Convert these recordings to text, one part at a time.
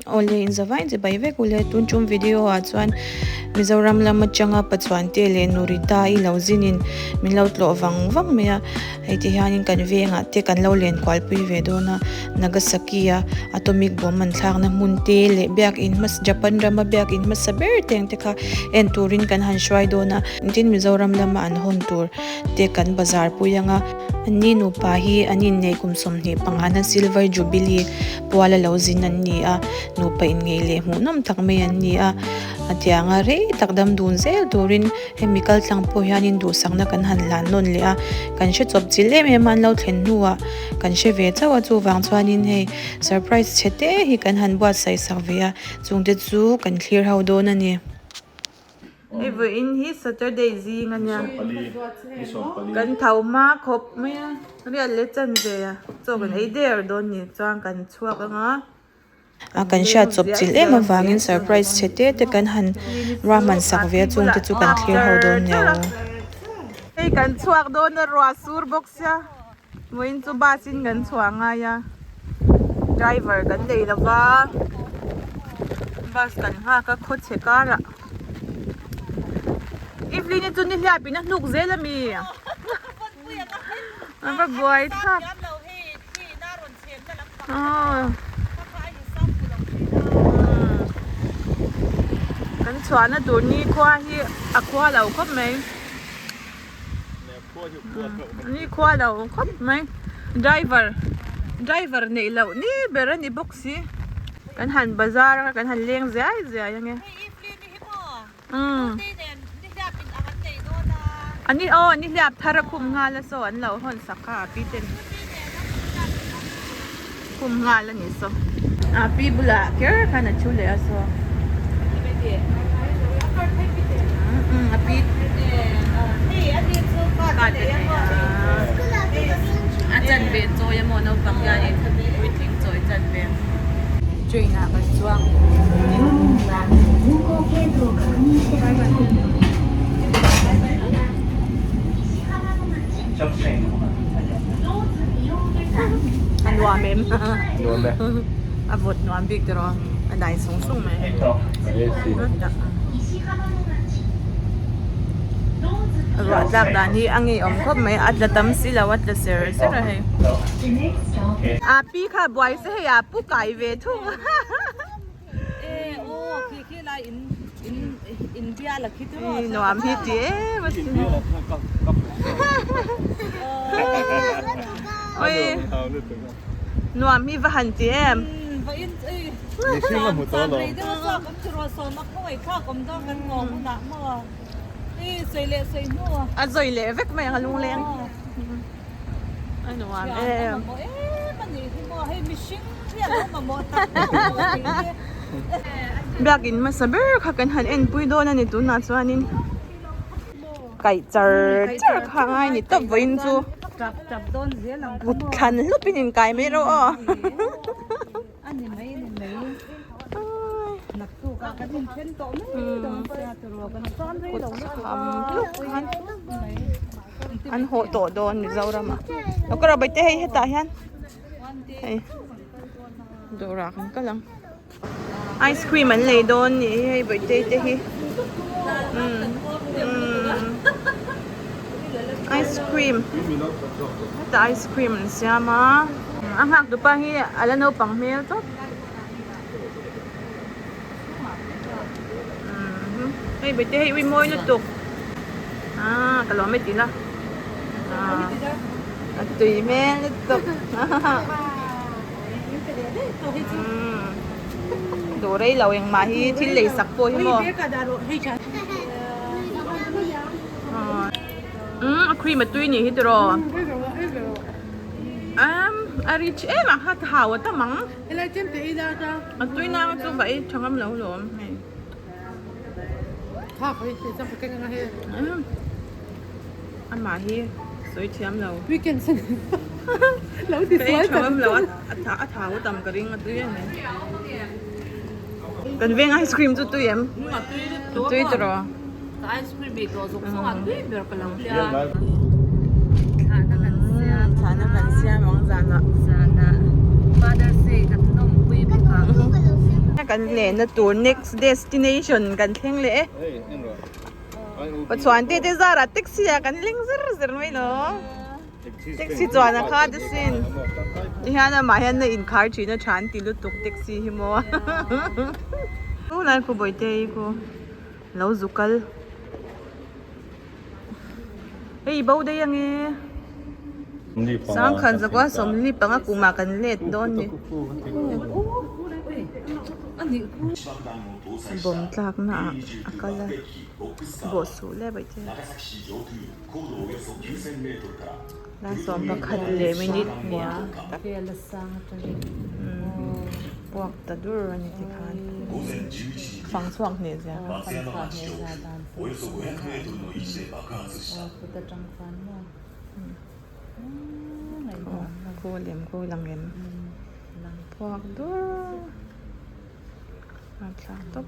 Awle inzavain che bai vek ule tun tum video ah chuan Mizoram lam atanga Pachuante leh Nurita i lo zinin min lo tlawh vang vang mai a hei ti hianin kan vengah te kan lo len kual pui ve dawn a Nagasaki a atomic bomb an thlakna hmun te leh biakin hmasa Japan rama biakin hmasa ber te ang te kha en turin kan han hruai dawn a tin Mizoram lama an hawn tur te kan bazar pui ang a anni nupa hi an inneih kum 25 na silver jubilee Puala lo zin an ni a, nupa inngeih leh hmuhnawm tak mai an ni a, a tianga rei tak dam dun zel turin hemi kaltlang pawh hianin duhsakna kan han hlan nawn leh a, kan hre chawp chil em em a an lo thlen hnuah kan hre ve chauh a, chuvang chuanin hei surprise chhe te hi kan han buatsaih sak ve a, chungte chu kan thlir ho dawn a ni. Hei vawiin hi Saturday zing a nia kan tho hma khawp mai a riat leh chan ve a chaw kan ei der dawn ni chuan kan chhuak ang a. A kan hriat chawp chilh em avangin surprise chhe te te kan han ruahman sak ve a chungte chu kan thlir ho dawn nia aw. Hei kan chhuak dawn a ruah sur bawk sia vawiin chu bus in kan chhuah ngai a driver kan nei lo va bus kan nghak a khaw chhe karah. Evelyn-i chu ni hliap in a hnuk zel a mi? A va buai thlak. Kan chhuahna tur ni khua hi a khua lo khawp mai. Ni khua lo khawp mai. Driver driver neih loh ni ber a ni bawk si. Kan han bazar a kan han leng ziai ziai ange. Ani aw ani hliap thar a khum nghal a saw an lo hawn sak kha a pi ten khum nghal a ni saw a pi bulah kher khan a thu leh a saw a pi a chanve chawi a maw naupang hianin puitling chawi chanve. Train ah kan chuang. A nuam em? Nuam e. A vawt nuam bik tiraw? A dai sung sung mai. Ruah tlak dan hi a ngeiawm khawp mai. A tla tam si lo a tla ser ser a hei. A pi kha buai se hei a pu kai ve thung a. Nuam hi ti em a sin. Nuam hi va han ti em. A zawi leh vek mai ang a lungleng. A nuam em. Biakin hmasa ber kha kan han enpui dawn a ni tunah chuanin kaih char char kha a ngai ni tawp vawiin chu kut thlan hlupin inkai mai rawh aw. Kut thlam hlup khan an hawh tawh dawn Mizoram ah lo ka rawh baite hei hetah hian hei dawrah kan kal ang ice cream an lei dawn nih hi hei baite te hi umm umm ice cream hetah ice cream an siam a a nghak tupa hi a la naupang hmel tawp Hei bete hei ui mawi lutuk ah ka lawm e tih la ah a tui hmel lutuk duh rei lo engmah hi thil lei sak pawh hi maw umm a cream a tui nih hi tiraw umm a rich em a kha hau a tam ang. Helai chem te ila ta. A tui nang chu va ei tha ngam lo lawm hei. Kha ka ei chang ka keng anga he. Amah hi sawi thiam lo. Weekend san. Lo ti sual. Ka ei tha ngam lo a tha a thau tam ka ring a tui ani. Kan veng ice cream chu tui em? A tui A tui tawh. Ka ice cream ei tawh zawng zawng a tui ber ka lo hria. Thlahna kan siam. Thlahna kan siam ang zanah. Zanah Father's Day kan nawmpui bawk ang. Kan lehna tur next destination kan thleng leh e. Pachuan te te zarah taxi ah kan leng zir zir mai lo. Taxi chuan a khat asin. Tihian amah hian a inkhar thin a tha an ti lutuk taxi hi maw. Tunlai khu bawihte hi khu lo zu kal. Hei bo daih ange. Sangkhat zakua sawmli panga kumah kan let dawn ni. Bawm tlakna ah a kal a bawh suh le bawihte. La 11 leh minute nia tak puak ta dur a ni tikhan fang chhuak hneh zia kha lem khaw lang em puak dur a thlak tawp.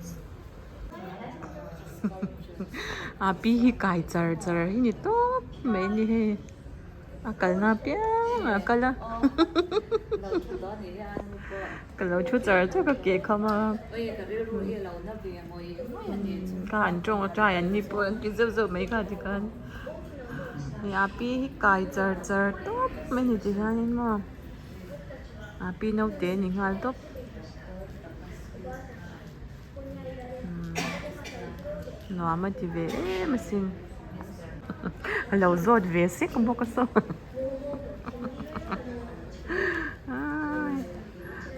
A pi hi kai char char hi ni tawp mai ni hei a kalna apiang ah a kal a ka lo thu char char ka ke kham a ka han tawng a try an ni pawh an ti zeuh zeuh mai kha tikhan hei a pi hi kai char char tawp mai ni tihianin maw a pi naute a ni nghal tawp. Nuam a ti ve em asin a lo zawt ve sek bawk a saw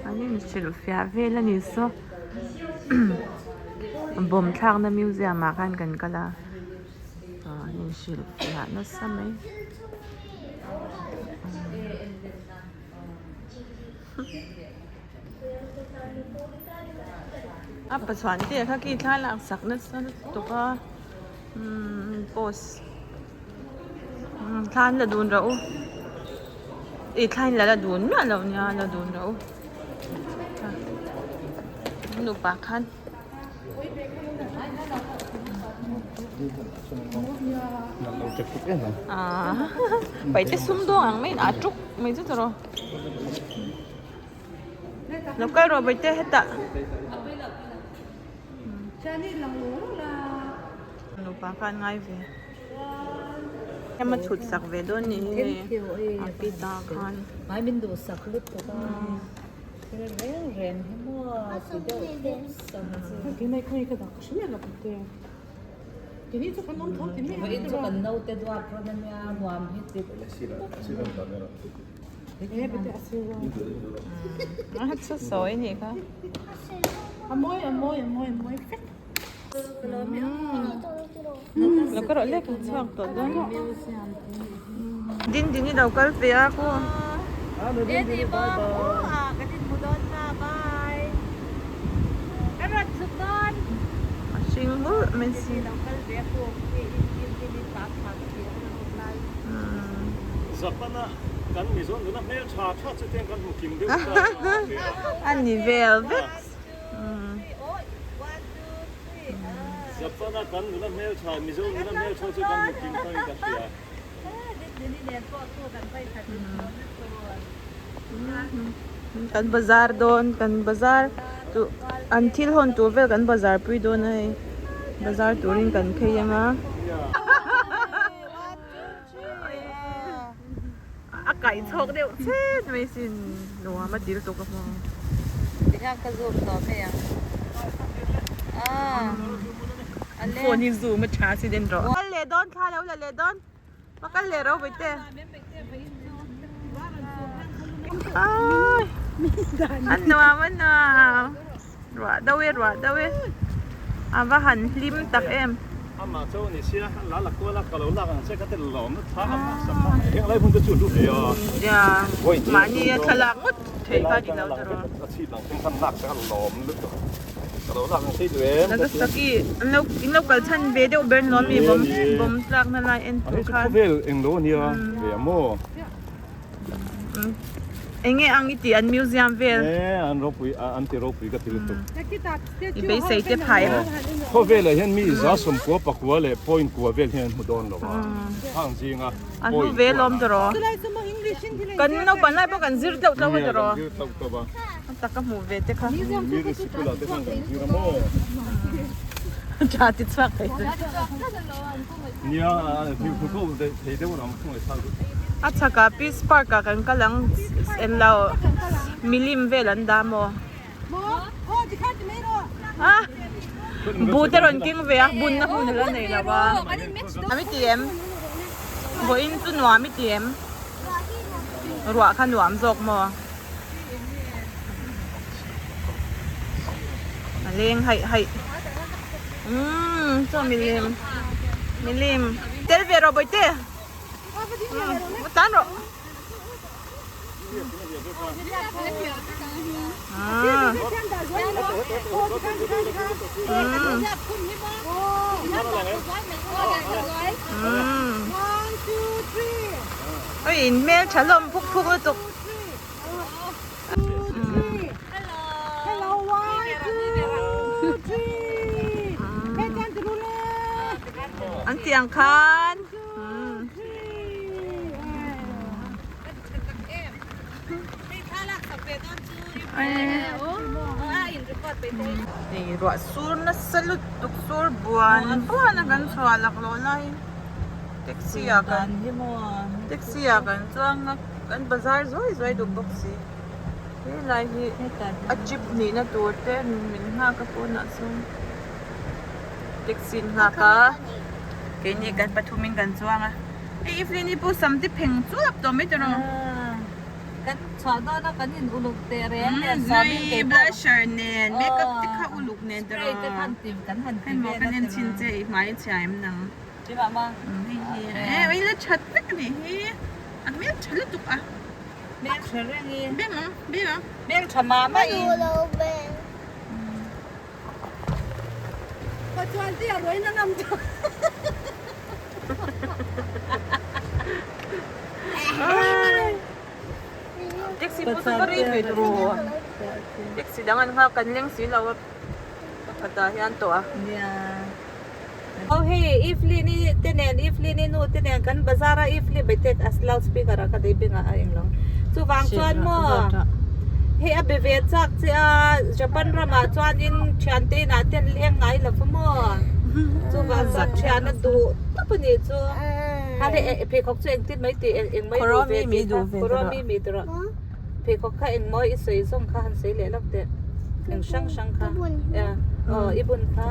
an inhrilh fiah vel a ni saw bawm thlakna museum ah khan kan kal a an inhrilh fiah nasa mai. A pachuan te kha khi thla lak sak nasa lutuk a umm post thla an la dun rauh u ih thla in la la dun miah loh nia la dun rauh u nupa khan. Paihte sum dawng ang mai in a tuk mai chu tawh rawh. Lo kal rawh Bawihtei hetah. Nupa khan ngai ve. Em a chhut sak ve dawn ni hi a pi ta khan. Sawi nih kha. Lo ka rawh lek ang chhuak tawh dawn. Din din i lo kal ve a ku. A hring hmurh mai si. Zapana kan Mizo nuna hmel tha tha chu tiang kan hmu kim deuh ta a ni vel vek. Zapana kan nuna hmel tha Mizo nuna hmel tha chu kan hmu kim ta in ka hria. Kan bazar dawn kan bazar chu an thil hawn tur vel kan bazar pui dawn a hei bazar turin kan phei ang a. A kaih chhawk deuh chet mai sin nuam a til tuk a hmu. Tikhan ka zoom tawh mai ang. Phone hi zoom a tha si den rawh. Kal leh dawn thla lo la leh dawn. Va kal leh ro Bawihtei. A nuam a nuam. Ruah deuh e ruah deuh e a va han hlim tak em. Amah chu ni sia la la kual a ka lo lak ang che ka ti lawm na thla ang sak kha heng lai hun te chu lu ve a. Ya mahni a thlalak ngawt theih kha ni lo tawh. A chhip ang thleng khan lak che a lawm lutuk ka lo lak ang che duh em. Nagasaki an lo in lo kal chhan ve deuh ber nuam mi bawm bawm tlak na lai en tur khan. Khawvel englo ania ve a maw. Enge ang i tih an museum vel. E an ropui an ti ropui ka ti lutuk. I beisei te phai a. Khawvelah hian mi za sawmkua pakua leh point kua vel hian an hmu dawn lo a. Hang zinga A hnu ve lawm tawh rawh. Kan naupang lai pawh kan zir tlauh tlauh a tawh rawh. Kan zir tlauh tlauh a. taka hmuh ve te kha. Mi sikul ah te khan kan zir a maw? Tha ti chhuak thei chu. Nia hmuh pawh thei deuh ram khawngaih thlak duh. A chhakah Peace Park ah kan kal ang englo milim vel an dah maw? Bu te rawn keng ve a bunna hmun ala nei lo a. Nuam i ti em? Vawiin chu nuam i ti em? Ruah kha nuam zawk maw? A leng haih haih. Umm chaw milim milim tel ve rawh bawihte. Umm tan rawh. Oi in hmel tha hlawm phuk phuk lutuk. An tih ang khan. Hei ruah sur nasa lutuk sur buan buan a kan chhuah laklawh laiin taxi ah kan taxi ah kan chuang a kan bazar zuai zuai duh bawk si helai hi a jeep nihna tur te min nghak a pawnah sawn taxi an nghak a keini kan pathumin kan chuang a. Hei Evelyn-i pawh sam te pheng chuap tawh mai tawh rawh. Kan chhuah dawn a kan in uluk teh reng nen sawmin Nui blusher nen makeup te kha uluk nen tawh spray te khan ti kan han ti vel a kan en chhin che i hmai chhia em nang. Chimah ma. Hei hi e oi la that vek a nih hi a hmel tha lutuk a. Hmel tha reng i. Beng ang beng ang. Hmel tha mah mah i. Taxi pawh chu ka rei ve tawh ru taxi dang an nghak kan leng si lo a pakhat ah hian tawh a. Aw hei Evelyn i te nen Evelyn i nu te nen kan bazar a Evelyn bai tek as loud speaker ah ka dei beng ah a eng lo chuvang chuan maw hei a be ve chak che a Japan ramah chuanin thian te inah te an leng ngai lo va maw chuvang chuan thian a duh tawp a nih chu hale pheikhawk chu engtin mai tih eng mai duh ve tih kha Kuromi mi tih rawh pheikhawk kha eng mawi i sawi zawng kha han sawi leh lawk teh eng hrang hrang kha aw i bun kha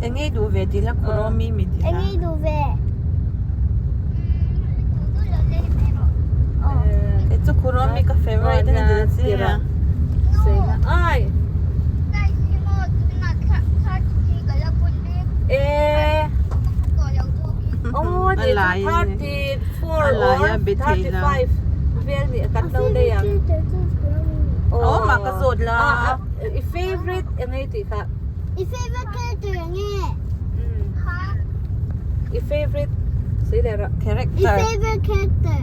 eng nge i duh ve tih la Kuromi mi tih la eng nge i duh ve kei chu Kuromi ka favourite a ni tih la sawi la ai aw ni 34 or 35 vel ni kan lo lei ang aw mah ka zawt la i favorite eng nge tih kha i favorite character eng nge i favorite sawi leh rawh character i favorite character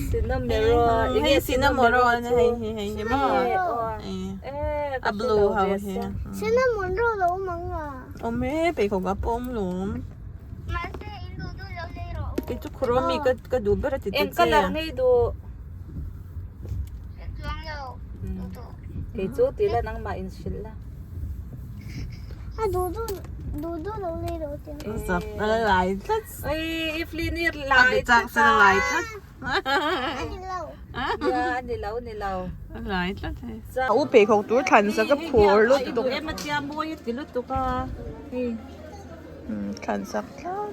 Cinnamoroll hei Cinnamoroll hei hi hei hi maw a blue ho hi Cinnamoroll lo awm ang a awm e pheikhawk ah pawh awm lawm kei chu Kuromi ka ka duh ber a ti ta che eng colour nge i duh kei chu tih la nangmah in hrilh la a duh duh duh duh lo lei rawh tih ang zap a la lai tlat Oi Evelyn i lai tlat a lai tlat a ni lo a ni lo ni lo a lai tlat hei a u pheikhawk tur thlan sak a phur lutuk em a tia mawi a ti lutuk a hei thlan sak tlat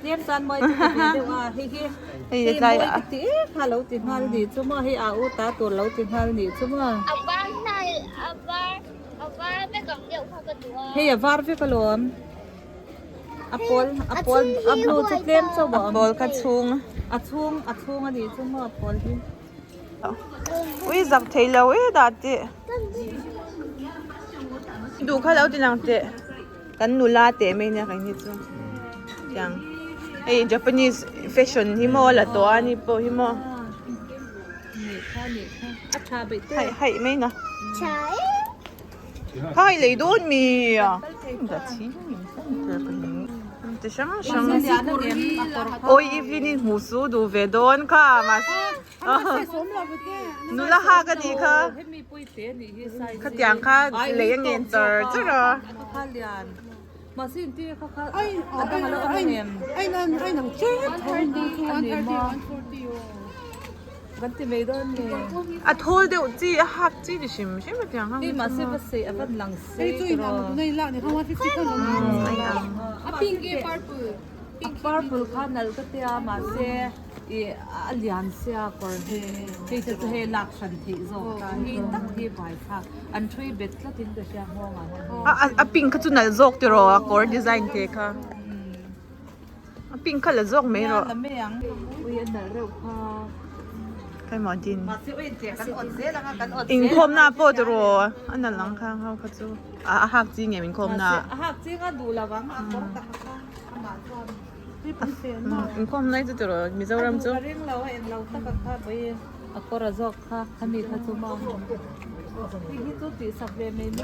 tlem chuan mawi ka ti ve deuh a hei hi hei hei tlai mawi ka ti em kha lo ti nghal nih chu maw hei a u ta tur lo ti nghal nih chu maw a var hnai a var a var vek ang deuh kha ka duh a hei a var vek alawm a pawl a pawl a blue chu tlem chauh a awm a pawl kha chhung a chhung a chhung a nih chu maw a pawl hi ui zak thei lo e dah teh duh kha lo ti lang teh kan nula teh mai nia kei ni chu tiang hei japanese fashion hi maw la tawh a ni pawh hi maw haih haih mai na kha hei lei dawn mi. Ti hrang hrang awi Evelyn-i hmuh su duh ve dawn kha mahse nula hak a nih kha khatiang kha lei a ngen char char a. A thawl deuh chi a hak chi ni hrim hrim a tiang a pink kha chu nalh zawk tiraw a kawr design te kha. A pink kha la zawk mai rawh. Keimah din. Inkhawmna pawh ti rawh. A nalh ang kha ho kha chu. A hak chi nge inkhawmna. Inkhawmna hi chu ti rawh Mizoram chu.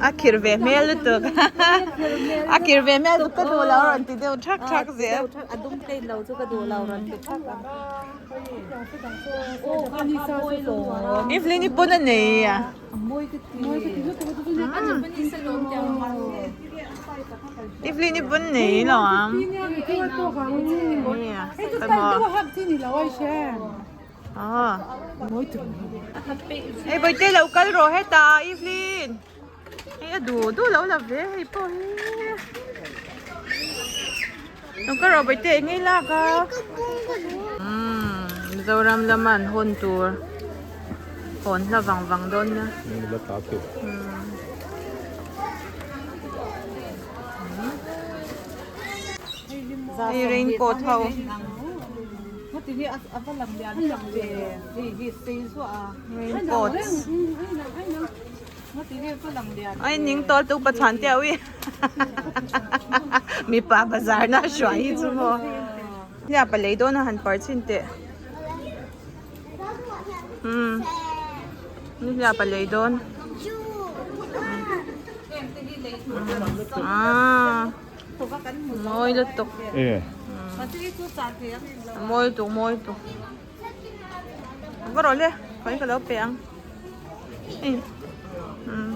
A khirh ve hmel lutuk a khirh ve hmel lutuk ka duh lo rawn ti deuh thak thak zel Evelyn i pawn a nei a Evelyn i pawn nei lo ang Hei Bawihte lo kal rawh hetah Evelyn hei a duh duh lo la ve hei pawh hi lo kal rawh Bawihte eng nge i lak a umm Mizoram lama an hawn tur hawn hla vang vang dawn nia hei raincoat ho. Raincoat ai ning tawl tu pachhan te awi mipa bazar na hruai hi chu maw hia palei dawn a han par chhin teh umm hia palei dawn ah. Mawi lutuk. Mawi lutuk mawi lutuk. Va rawh le khawi ka lo pe ang.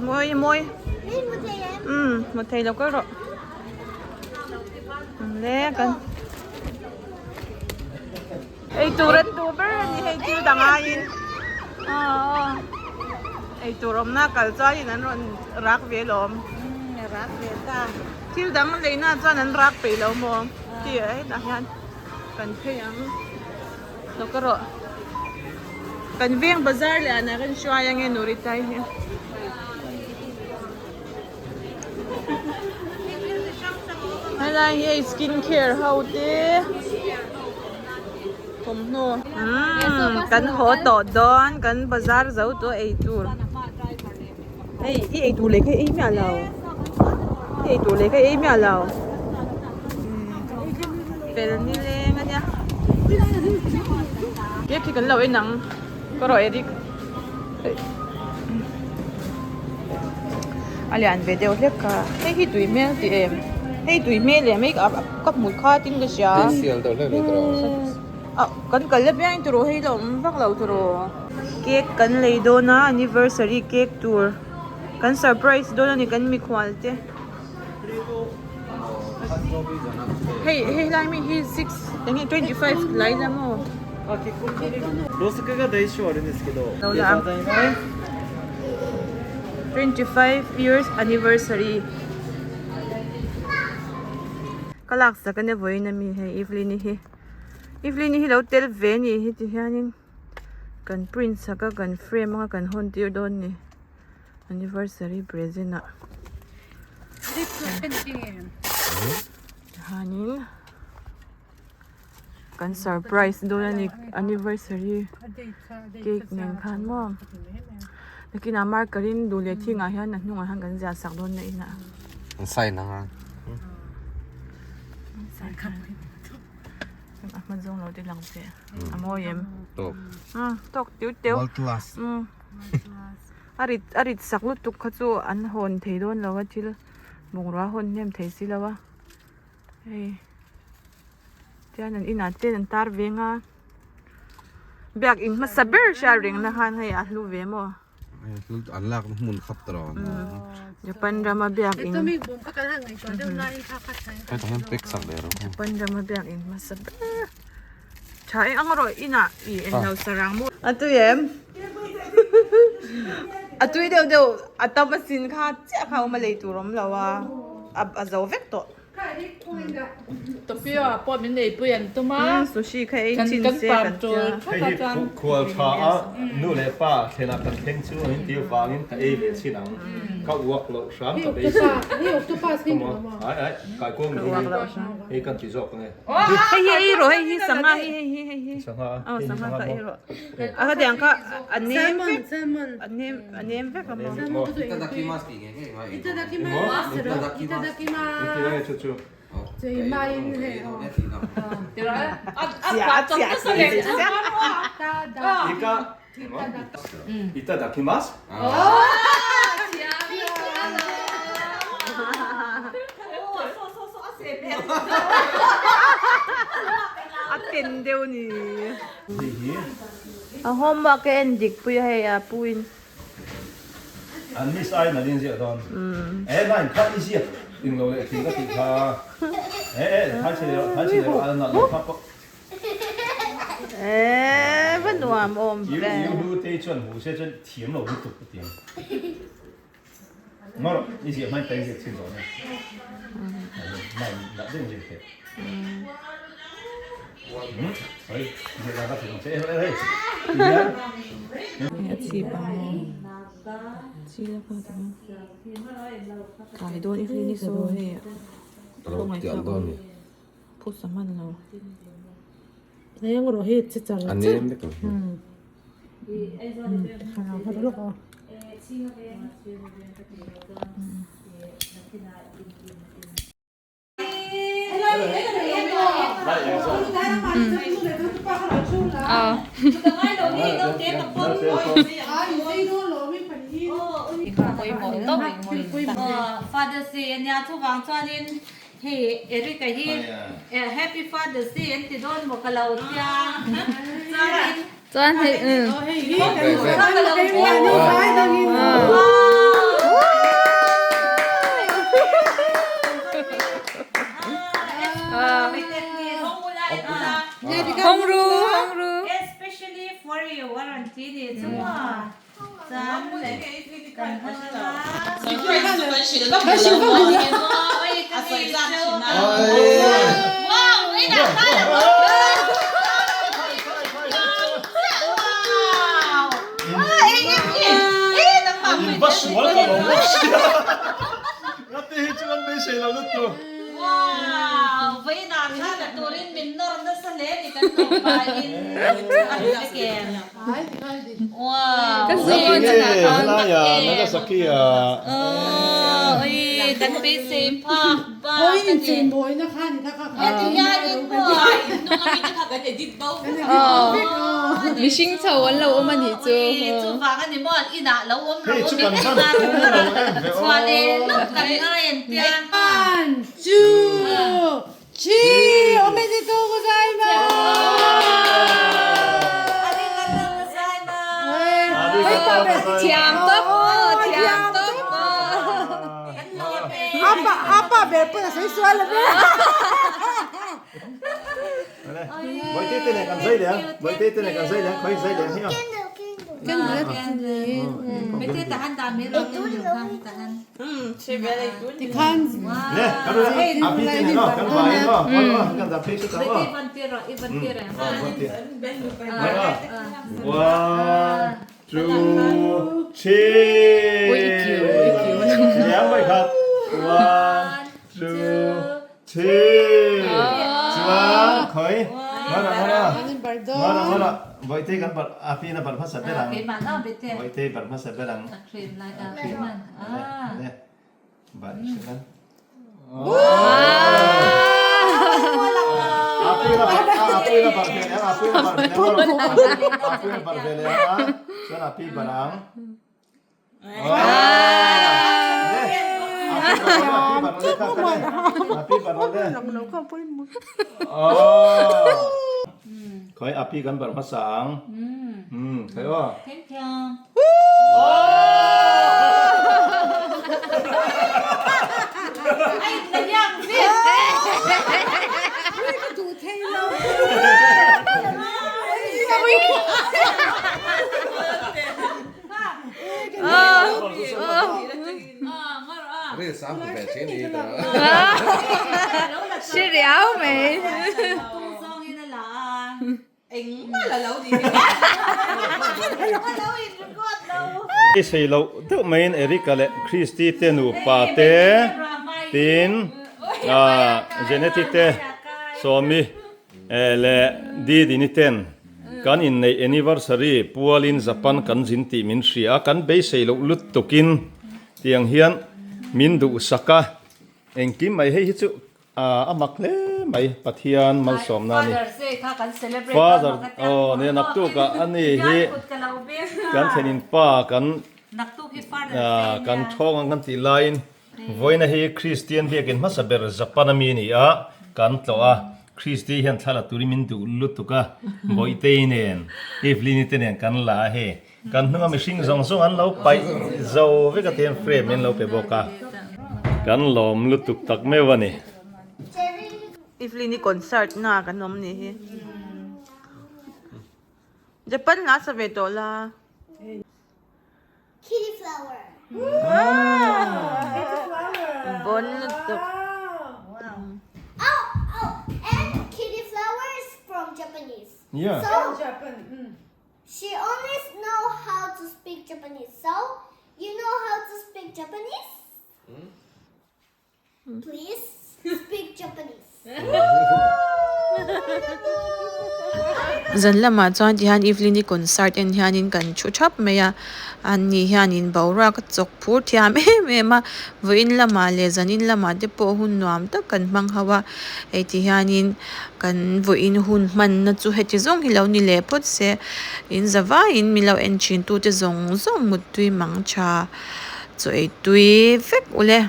Mawi mawi. Um hmu thei lo ka rawh. Le kan. Ei tur an duh ber a ni hei thil dang aiin. Ei tur awmna kal chuanin an rawn rak ve lawm. Rak ve ta. Thil dang leina chuan an rak peih lo maw? Ti a hetah hian kan phei ang. Lo ka rawh. Kan veng bazar leh anah kan hruai ange Nuritai hi. Helai hi hei skin care ho te thawmhnaw umm kan haw tawh dawn kan bazar zo tawh ei tur hei i ei tur leh kha i ei miah lo i ei tur leh kha i ei miah lo fel ni leng ania cake hi kan lo en ang ka rawh eric. A lian ve deuh hlek a hei hi tui hmel tih em hei tui hmel em hei ka hmu kha tin ka hria ah kan kal la piang tiraw hei la awm vak lo tiraw cake kan lei dawn a anniversary cake tur kan surprise dawn a ni kan mikhual te hei hei lai mi hi six enge 25 lai la maw. Lo la ang 25 years anniversary ka lak sak ania vawiin ami hei Evelyn-i hi Evelyn-i hi lo tel ve a nih hi ti hianin kan print sak a kan frame anga kan hawn tir dawn a ni. Anniversary present ah tihianin kan surprise dawn a ni anniversary cake nen khan maw nakinah marker in duh leh thing ah hian a hnungah hian kan ziah sak dawn na inah a hma zawng lo te lang che a mawi em tawk tiu teu. A rit a rit sak lutuk kha chu an hawn thei dawn lo a thil. Bungrua hawn hnem thei si lo a hei tian an inah te an tar veng a biakin hmasa ber hriat reng na khan hei a hlu ve maw. An lak na hmun khap ta lo Japan rama biakin hetah hian pack sak leh ro Japan rama biakin hmasa ber tha eng ang erawh inah ih englo sarang maw a tui em a tui deuh deuh a tam a sin kha chiah kha awm a lei tur awm lo a a zo vek tawh. Tokyo ah pawh min neipui an tum a. Sushi kha ei chin se kan tia. Hei hi khual tha a nu leh pa thlenah kan thleng chu an intir vangin ka ei ve chin ang. Ka uak loh hram ka beisei. Ai ai kai kuang ni hi hei kan ti zawk ange. Hei hi ei rawh hei hi sangha hi hei hi hei hi. Sangha aw sangha ka ei rawh. A ka tiang kha a nem vek a nem a nem vek a maw. Itadakimasu tih nge nge ngai. Itadakimasu. Itadakimasu. Chu chu. Itadakimasu. A ten deuh ni. A homework a en dik pui a hei a puin. An miss ai nalh in ziah dawn. E nine kha i ziak eng lo leh thin ka tih kha. E e thai chhe leh rawh thai chhe leh rawh a nalh lo kha pawh. E va nuam awm ve. I u hu te chuan hu se chuan thiam lo lutuk ka ti ang. Ngaw rawh i ziah hmain ka in ziak chhin zawh nia. Nine nalh deuh in ziak theih. A chhip ang chi la kha ta kai dawn i ni so hei khawngaih thlak awm phusa hman lo Eng rawh hi chi char a nem vek ang Father's Day ania chuvang chuanin hei Eric-a hi Happy Father's Day an ti dawn maw ka lo tia chuanin Chuan hei Hong ru hong ru. Especially for you a rawn ti ni chu maw chuan kan hmang anga. In va sual ka lo ngawt sia. Ngati hi chu kan beisei lo lutuk. Wow! Vawiinah khan a turin min nawr nasa hle ni kan nupain a hre kem. Wow! Ka zawn chhan ah khan. Helaia Nagasaki ah. Oi kan beisei phak bak a ni. Heti hian in buai. Mihring chho an lo awm a nih chu. Chuvang a ni maw an inah lo awm Hei lo chu awm kan in hman fu lo em ve aw. Chhuah leh lawk kan ngai an tia. One, two, three, omedetou gozaimasu! Arigatou gozaimasu! Thiam tawp aw, thiam tawp aw. Kan lawm e. Apa, apa ber pawn a sawi sual lo ve. Bawihtei te nen kan zai leh a, Bawihtei te nen kan zai leh a, khawi zai leh ang hi a. Le, kan ru a pi te nen aw, kan vai in aw, aw aw, kan dah phei chu tam aw. One, two, three. Liang voi khat. One, two, three. Chuan khoi. Ngara ngara. Ngara ngara. Voite kan bar api na bar hmasa ber ang. Voite bar hmasa ber ang. Le. Bar silan. Apui na bar apui na bar ve leh ang apui na bar ve leh ang apui na bar ve leh ang chuan api bar ang. Khoi api kan bar hmasa ang. Um khoi aw. Thank you. Ai na yang zet. Ka duh thei lo. Si riau mai. I sei loh deuh maiin Erica leh Christy te nupa te tin Jeneti te Sawmi leh Didini ten kan inneih anniversary pualin Japan kan zin tih min hria a, kan beisei loh lutukin tiang hian min duhsak a, engkim mai hei hi chu A mak hle mai Pathian malsawmna a ni. Father aw nia naktukah a ni hi kan thlenin pa kan kan thawng ang kan tih laiin vawiina hi Kristian biakin hmasa ber Japan ami a ni a kan tlawh a Kristi hian thla la turin min duh lutuk a Bawihtei nen Evelyn-i te nen kan la a hei kan hnunga mihring zawng zawng an lo paih zo vek a tihian frame in lo pe bawk a kan lawm lutuk tak meuh a ni. Evelyn i concert na kan awm ni hi Japan la sa ve tawh la. Kitty flower. Bon lutuk. Oh, oh, and kitty flower is from Japanese. Yeah. So She only know how to speak Japanese. So, you know how to speak Japanese? Please speak Japanese. Zan lamah chuan tihian Evelyn-i concert en hianin kan thu thap mai a, ani hianin boruak a chawk phur thiam em em a, vawiin lamah leh zanin lamah te pawh hun nuam tak kan hmang ho a, hei ti hianin Kan vawiin hun hmanna chu heti zawng hi lo ni leh phawt se, in za vaiin min lo en thin tute zawng zawng muttui mang tha chaw ei tui vek ule.